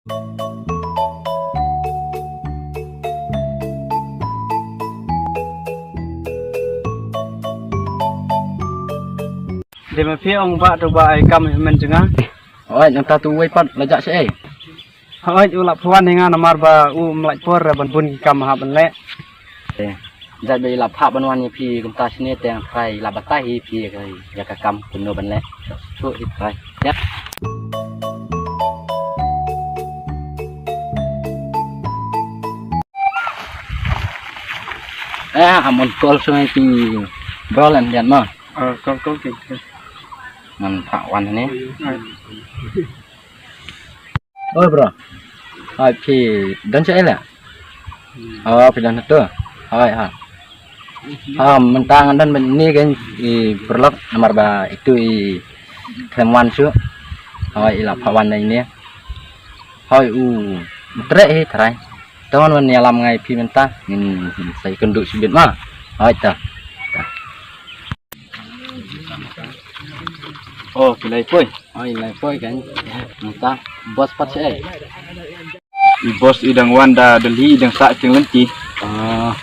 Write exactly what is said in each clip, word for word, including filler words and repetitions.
Dei ma phi ong ba to ba ai kam hynmen jong nga. Oi, nangta tu wei pat la jah sha ei. Hooid, u la phah wan ïa nga namar ba u mlai por ban bun ki kam hap ban leh. Eh, jait ba i la phah ban wan ïa phi kumta shane te nga trai i la batai hi phi ïa ka kam kumno ban leh. Shu hi trai. Ya. Eh, amon kol sungai ti bro lan dian ma. Ah, kol kol ki. Ngan phah wan ne. Ah. Oi bro. Hai phi don cha ela. Oh phi don tu. Hai ha. Ha mynta ngan don ban ni kan i perlok namar ba itu i khlem wan shu. Hai i la phah wan ni. Hai u mtre hi trai. Tong wan ïalam ngai phi mynta. Ngin sai kendu sibit ma. Hai ta. Oh, ki lai poi. Oh, i lai poi kan. Nta boss pat sha ei. I boss i dang wan da Delhi i dang sah king lenti. Ah.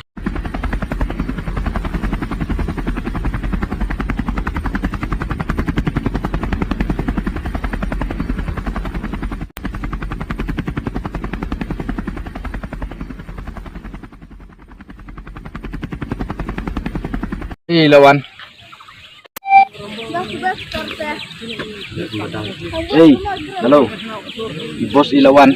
I la wan. Ei, hello. I boss i la wan.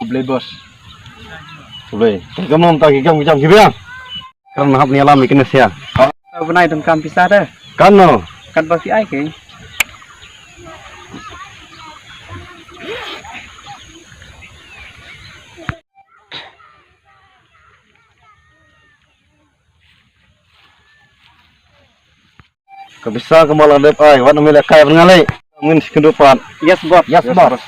Khublei boss. Khublei. Kam nom ta ki kam ki jam ki biang. Kan hap ni alam ni kena sia. Bnai dong kam pisa de. Kan no. Kan ba phi ai ke. Ka pisa ka mala dep ai, wat umi le kai bnga lei. Ngin skendu pat. Yes boss. Yes boss.